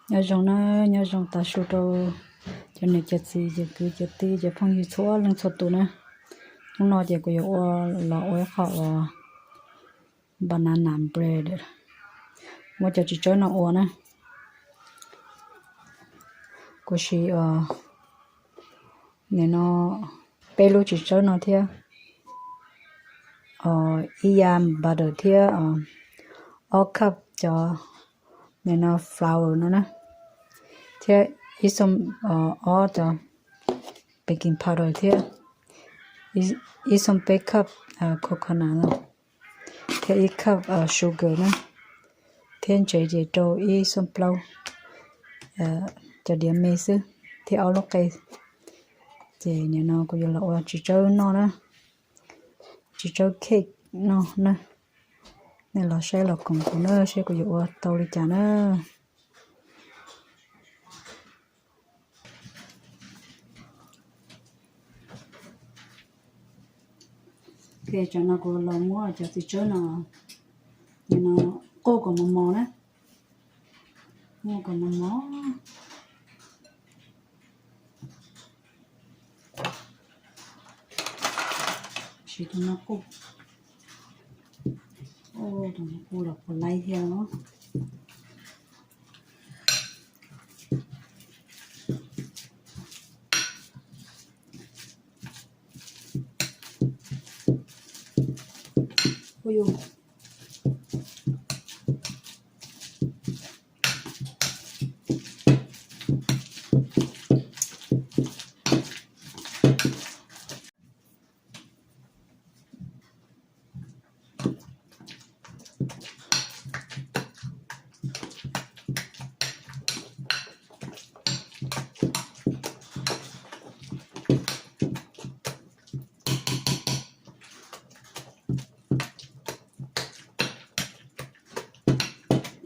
Nyob zoo na, nyob zoo tav su rau cov niam cov txiv, cov kwv cov tij, cov phooj ywg txhua leej txhua tus na. Hnub no ces kuv yuav ua, los ua ib qho uas banana bread, muab cov txiv tsawb no ua na. Kuv siv nim no peb lub txiv tsawb no thiab ib yam butter thiab ob cup cov nim no flour no na, thiab ib xoo, ob cov baking powder thiab ib xoo peb cup coconut no, thiab ib cup sugar na, thiab ntsev ces rau ib xoo plaub cov diav me xwb, thiab ob lub qe. Ces nim no kuv yuav los ua txiv tsawb noj na, txiv tsawb cake noj na. Nej los saib los koom kuv na, saib kuv yuav ua tau li cas na. Tam no kuv los muab cov txiv tsawb no, nim no qub kom mos mos na, qub kom mos mos. Siv tus no qub, tus no qub los puas laib thiab os.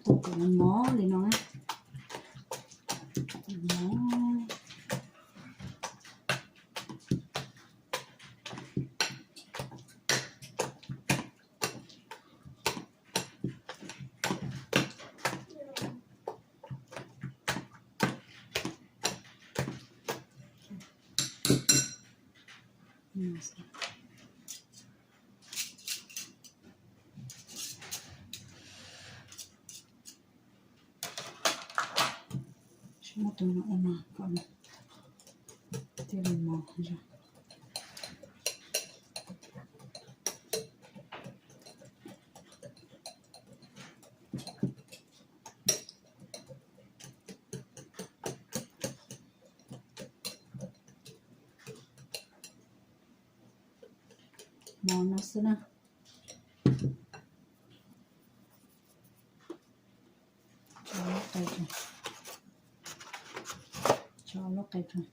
Qub kom mos li no na. Muab tus no ua mas kom thiaj li mos. Mos no xwb na. Tso lub qe rau.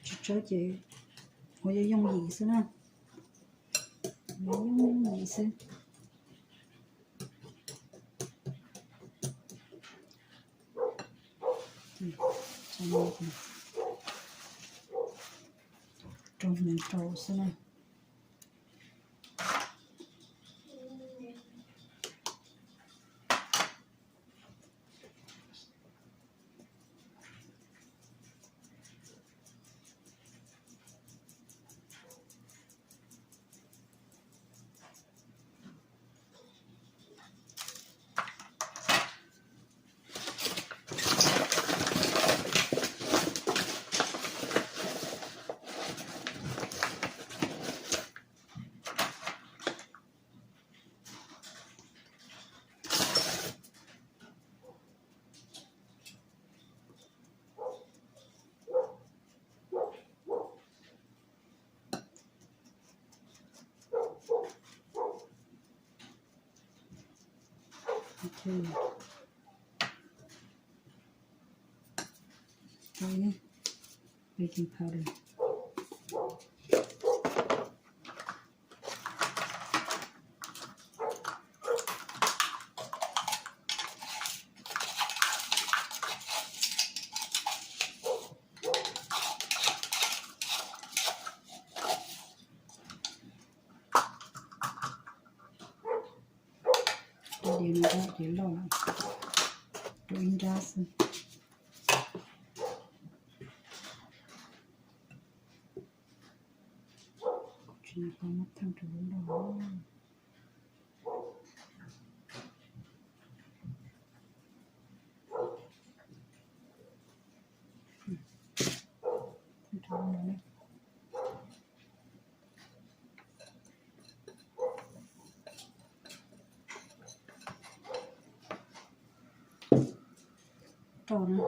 Tsis tsawb ces ua yooj yooj yim xwb na. Yooj yooj yim xwb. Rau hneev rau xwb na. Ok. Baking powder. Tiav loj lawm, rau ib nrab xwb. Tsis nco muab theej rau lub loj. Rau na.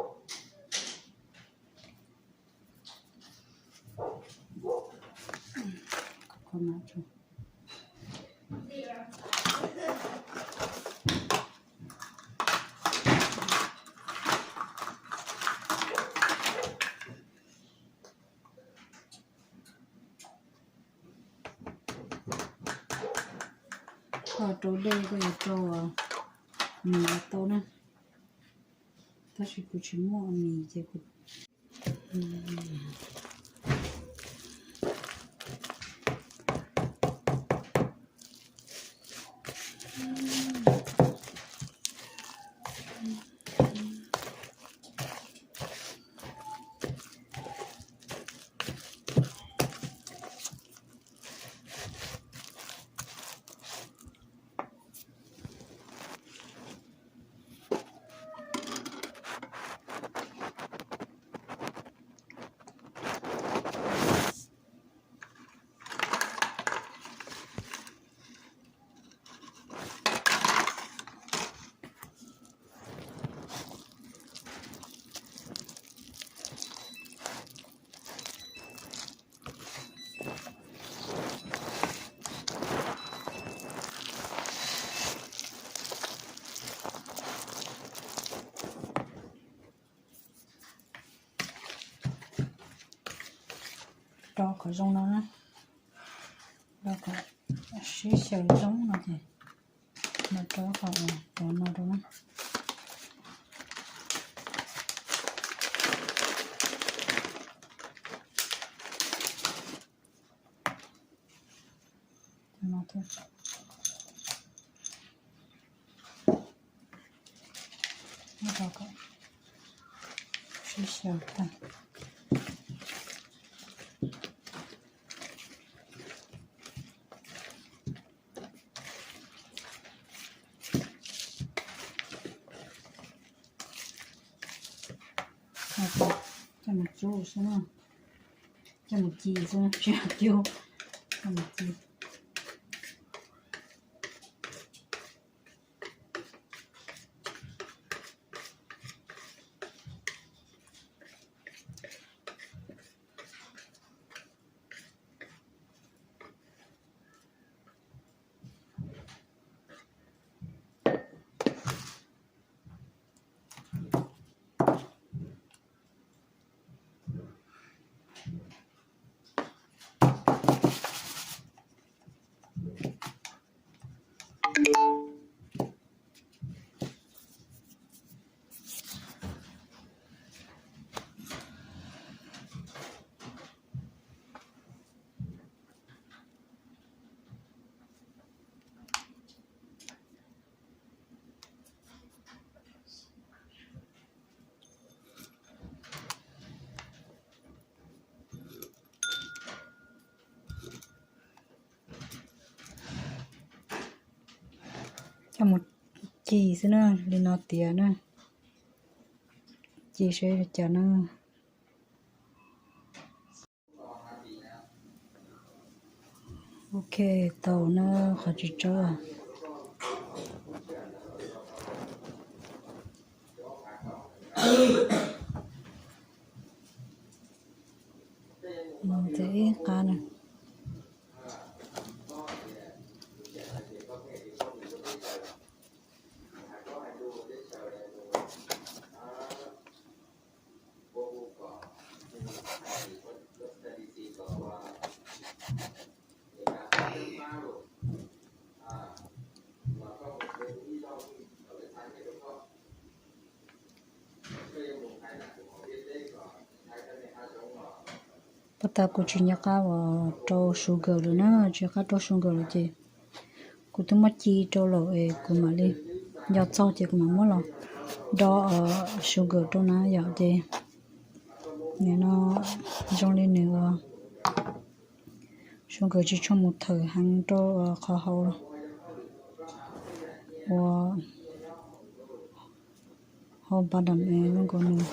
Koj rau dej koj yuav rau mis los tau na, tab sis kuv tsis muaj mis ces kuv Rau qhov zoo no na, rau qhov sib xyaw zoo no ces mam rau qhov cov no rau na. Sib xyaw tag. Coj mus cub xwb na, coj mus ci xwb tsis cub, coj mus ci. Coj mus ci xwb na, li no tiav na, ci seb li cas na. Ok, tau na, qhov tsis tsob. Ntxiv ib qab na. Pas tas kuv tsis nco qab uas rau sugar lawm na, tsis nco qab rau sugar lawm ces kuv twb muab ci rau lawm es kuv mam li nco txog ces kuv mam muab los do sugar rau na yom. Ces nim no zoo li nws ua sugar tsis tshua mus thawm heev rau qhov hauv ua hauv bottom, zoo nkaus nws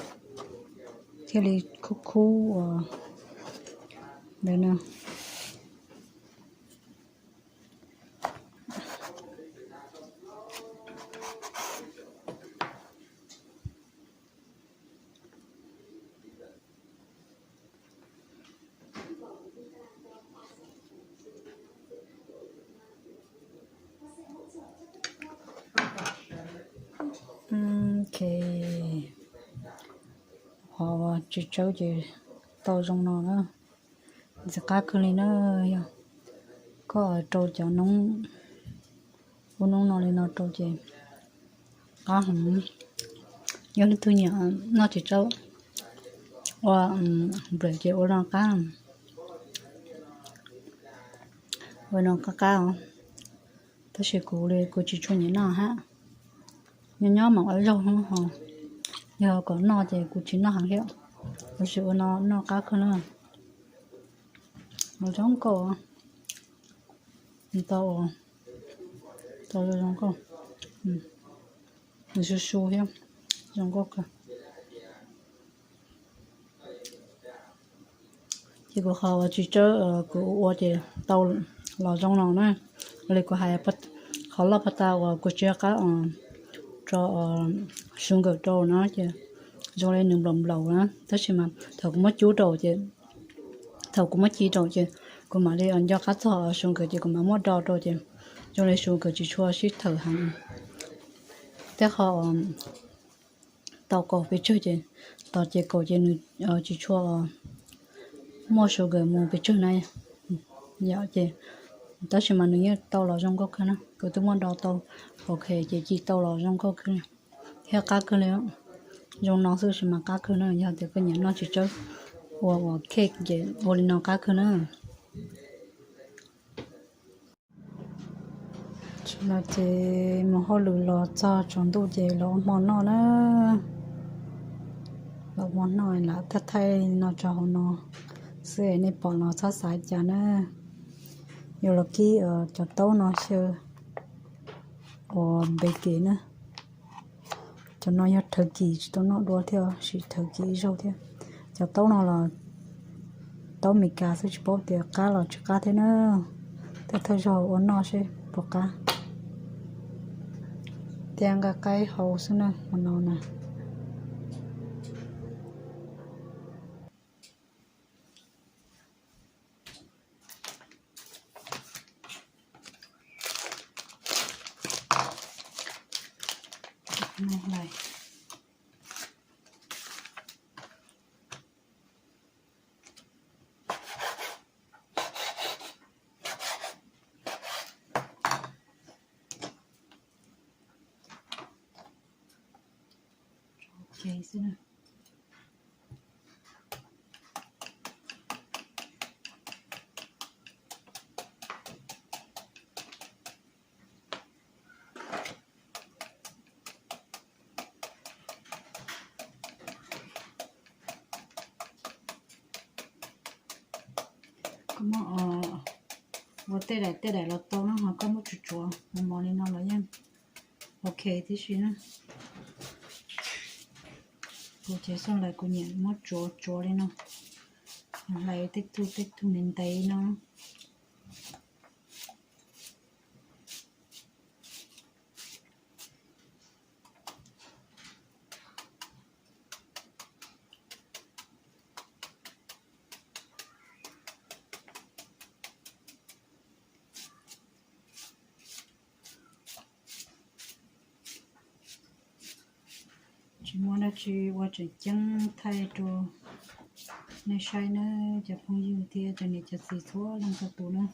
thiaj li khub khub ua ntawd na. Ok, qhov tsis tsawb ces tau zoo no na. Ntxim qab kawg li na, yog koj rau cov noob, ua noob no li no rau ces qab heev. Yog leej twg nyiam noj tsis tsawb ua nplawm ces ua no qab, ua no qab qab os. Tab sis kuv li kuv tsis tshua nyiam noj hab, nyob nyob mam ua zaug ho, yog kom noj ces kuv tsis noj heev thiab. Tab sis ua no noj qab kawg na, ua zoo nkauj, tau, tau zoo nkauj, nws su su thiab, zoo nkauj kawg. Ces kuv qhov uas tsis tsawb kuv ua ces tau los zoo no na. Li kuv hais, qhov loj pab tas uas kuv tsis qab tso sugar rau na ces zoo li nws nplaum nplaum na, tab sis mas thaum kuv muab cub rau ces, thaum kuv muab ci rau ces kuv mam li nco qab txog sugar ces kuv mam muab do rau ces zoo li sugar tsis tshua sib thawm heev. Tej qhov tau kaus pes tsawg ces, tau ces kaus ces nws tsis tshua muaj sugar mus pes tsawg na yom. Ces tab sis mas nws yeej tau los zoo nkauj kawg na, kuv twb muab do tau, ok, ces ci tau los zoo nkauj kawg thiab qab kawg li. Zoo no xwb sis mas qab kawg na, yog tias koj nyiam noj tsis tsawb ua ua cake ces ua li no qab kawg na. Tam no ces mus hauj lwm los txog tsaus ntuj ces los ua hmo noj na. Los ua hmo noj lam thaij thaij no rau hauv no xwb, nej pom los txhob xav cas na. Yuav los kib cov taub no xyaw ua baking na. Cov no yog rhawv kis tsis tau noj dua thiab, sim rhawv kis ib zaug thiab. Cov taub no los taub Meskas xwb, tsis paub tias qab los tsis qab thiab na. Tej thawj zaug ua noj seb puas qab. Thiab nqa qaib hau xwb na, hmo no na. Ok xwb na. Koj muab ua tej daim tej daim los tau na, ho koj muab tsuav tsuav mos mos li no los yeej ok tib si na. Kuv ces xoj lais kuv nyiam muab tsuav tsuav li no, hlais tej tug tej tug ntev ntev no. Tsis muaj dab tsi ua tseem ceeb thaij rau nej saib nawb cov phooj ywg thiab cov niam cov txiv txhua leej txhua tus nawb.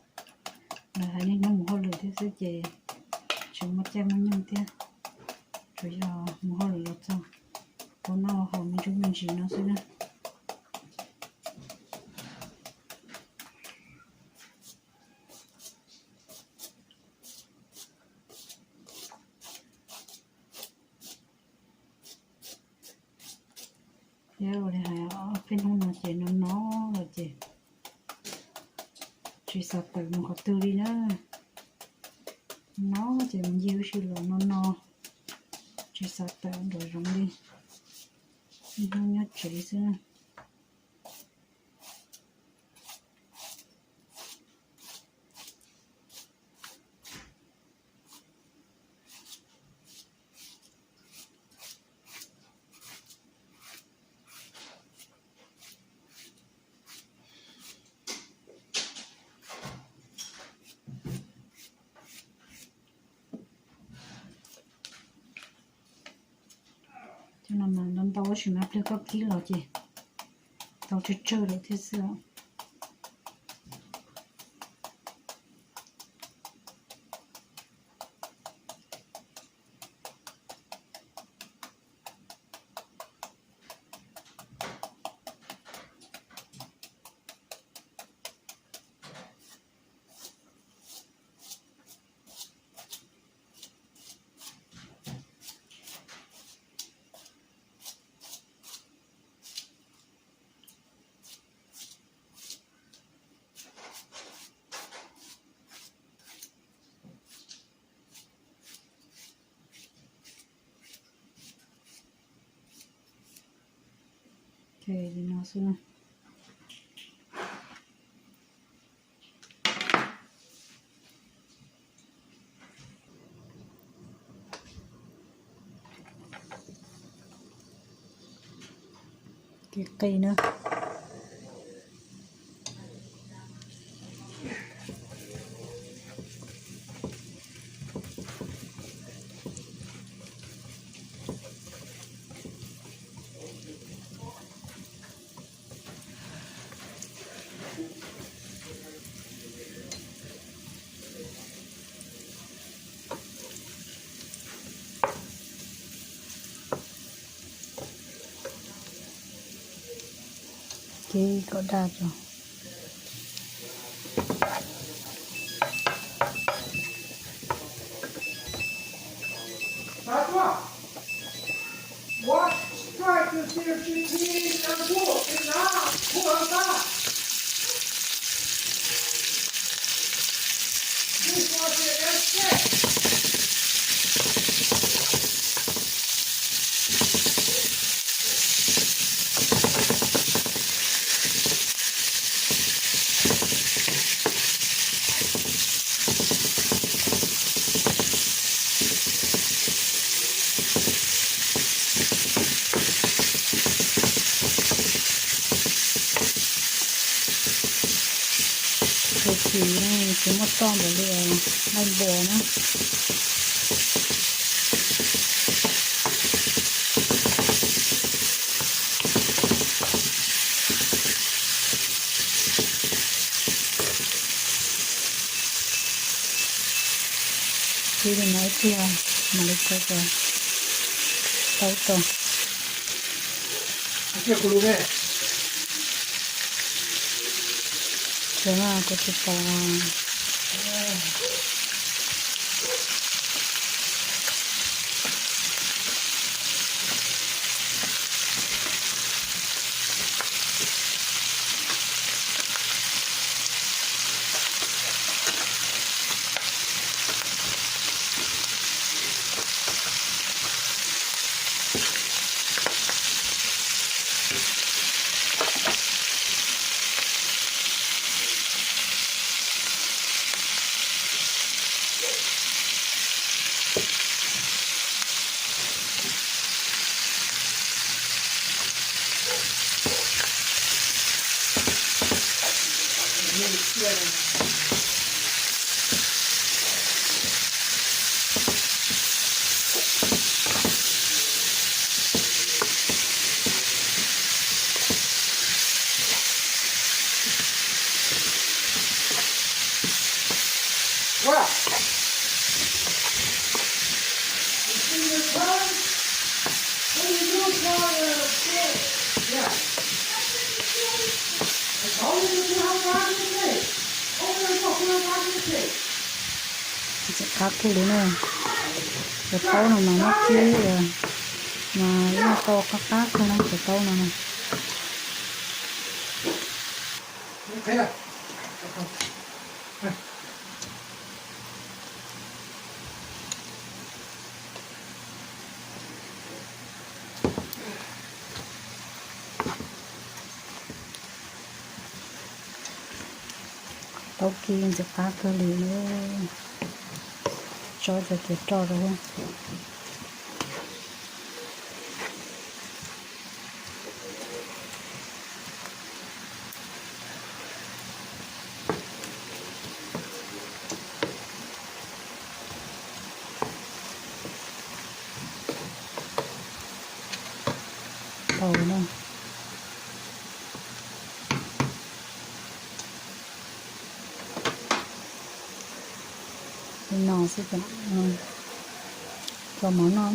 Lawv hais niaj hnub mus hauj lwm thiab xwb ces tsis muaj caij muaj nyoog thiab, tsuas yog mus hauj lwm los txog ua noj haus me ntsuj me ntsis no xwb na. Thiab ua li hais ob peb hnub no ces no no los ces tsis xav tawm mus qhov twg li na. No ces mus ncig ub si los no no, tsis xav tawm nram zoov li, ib hnub nyob tsev xwb. Cov no mas ntau ntau tab sis mas pliag koj kib los ces tau tsawg tsawg lawm thiab xwb os. Li no xwb na. Qi qi na. Kib kom daj tso. Tsis, tsis muaj toj npaum li nqaij npua na. Kib li no ib pliag mam li khaws kom tau tso. Kuv tsis tau. Txawm qab kawg li na. Cov taub no mas muab kib mas yeej tau qab qab kawg na cov taub no na. Taub kib ntxim qab kawg li na. Tso cov kiav roj rau. Tau na. Li no xwb ces tso mov noj.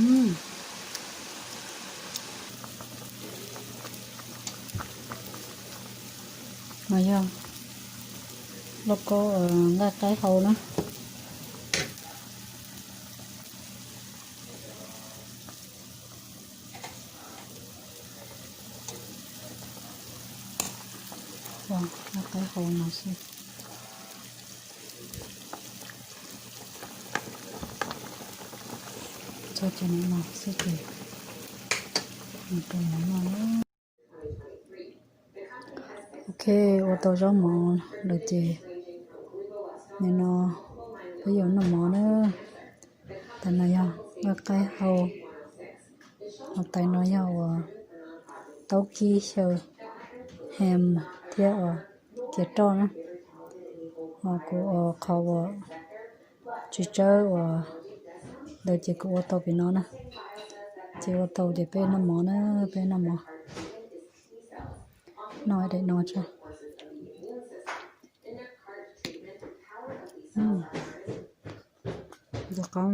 No yog lauj kaub nqaij qaib hau na. Nqaij qaib hau no xwb. Tso cov no xwb ces mus rau mov noj na. Ok, ua tau zaub mov lawm ces nim no peb yuav noj mov na. Tais no yog nqaij qaib hau, ho tais no yog uas taub kib xyaw, ham thiab uas kiav roj na. Ho kuv ua qhov uas tsis tsawb uas ntawd ces kuv ua tau pem no na. Ces ua tau ces peb noj mov na, peb noj mov. Noj daim no tso. Qab,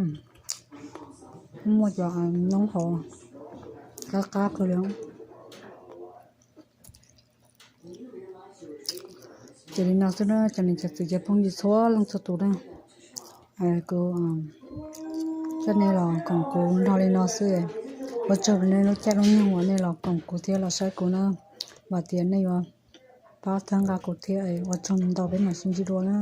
muaj cov noob hauv, qab qab kawg li. Ces li no xwb na, cov niam cov txiv cov phooj ywg txhua leej txhua tus na, kuv coj nej los koom kuv nrog li no xwb. Ua tsaug nej lub caij lub nyoog uas nej los koom kuv thiab los saib kuv na, vam tias nej yuav pab txhawb nqa kuv thiab, ua tsaug ntau, peb mam sib ntsib dua na.